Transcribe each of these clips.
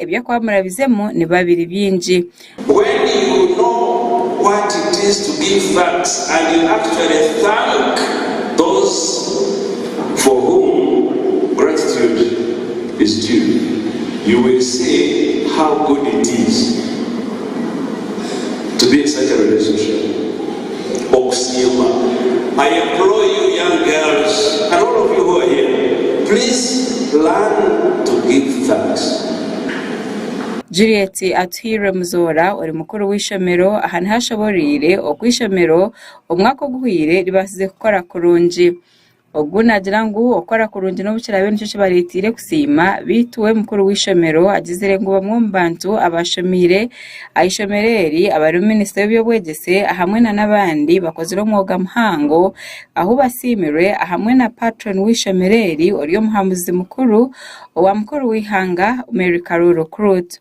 ebi arikuba amurabizemu nibiba biri bingi. When you know what it is to give thanks and you actually thank those for whom gratitude is due, you will see how good it is to be in such a relationship. Okusiima. I implore you young girls and all of you who are here, please learn to give thanks. Juliet Atuhairwe Muzoora ori mukuru w'eishomero aha niho ashoboreire oku eishomero omwaka oguhweire ribaasize kukora kurungi. Ogu naagira ngu okukora kurungi n'obu kiraabe nikyo kibareeteire kusiima beitu we mukuru w'eishomero agizire ngu bamwe omu bantu abaashomeire aha ishomero eri abarimu minisita w'eby'obwegyese hamwe na n'abandi bakozire omwoga muhango ahu basiimirwe hamwe na patron w'eishomero eri ori omuhabuzi mukuru owa mukuru w'eihanga Mary Karooro Okurut.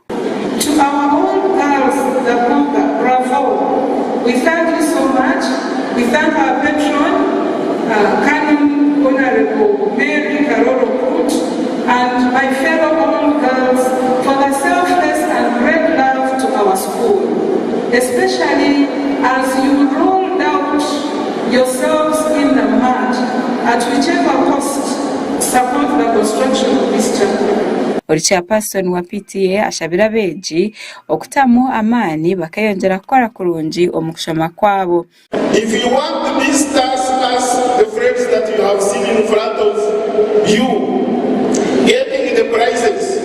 To our own girls Gakuga bravo we thank you so much we thank our patron Canon Honourable Mary Karoro Okurut and my fellow old girls for the selfless and great love to our school especially as you rolled out yourselves in the mud at whichever cost support the construction of this chapel. Ori Chairperson wa PTA ashabire abeegi okutamu amaani bakeyongyera kukora kurungi omu kushoma kwabo. If you want to be stars as the friends that you have seen in front of you getting the prizes,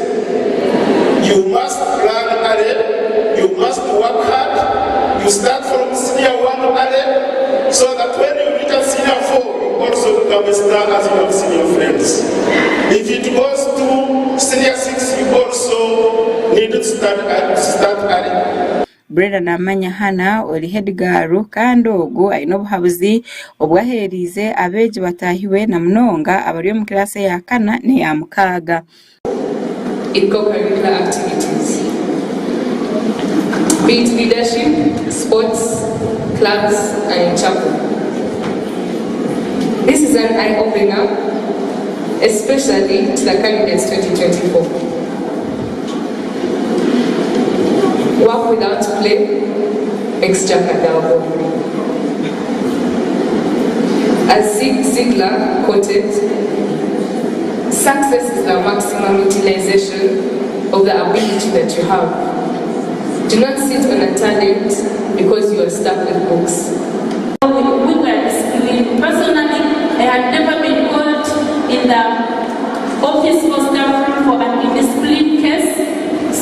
you must learn early, you must work hard, you start from senior one early so that when you reach at senior four you also become a star as you have seen your friends. If it goes to senior six you also need to start, start early. Brenda Namanya Hannah ori hedigaaru kandi ogu aine obuhabuzi obu aheeriize abeegi bataahi be na munonga abari omu kiraasi eya kana n'eya mukaaga. In co-curricular activities, be it leadership, sports, clubs and in chapel. This is an eye opener especially to the candidates 2024. Work without play makes Jack a dull boy. As Zig Ziglar quoted, success is the maximum utilization of the ability that you have. Do not sit on a talent because you are stuck with books. We were disciplined. Personally, I had never been called in the office for staff room for an indiscipline case.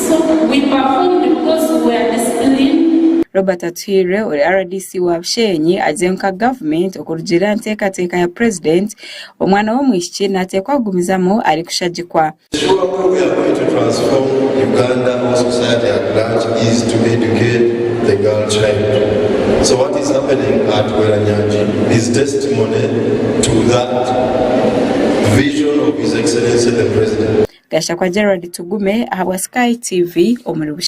So we performed because we were disciplined. Robert Atuhairwe ori RDC wa Bushenyi agizire ngu nka gavumenti okurugiirira aha nteekateeka ya Purezidenti, omwana w'omwishiki naateekwa kugumizamu arikushagikwa. The sure way we are going to transform Uganda or society at large is to educate the girl child. So what is happening at Bweranyangi is testimony to that vision of His Excellency the President. Gashakwa Gerald Tugume ahabwa Sky TV omuri Bushenyi.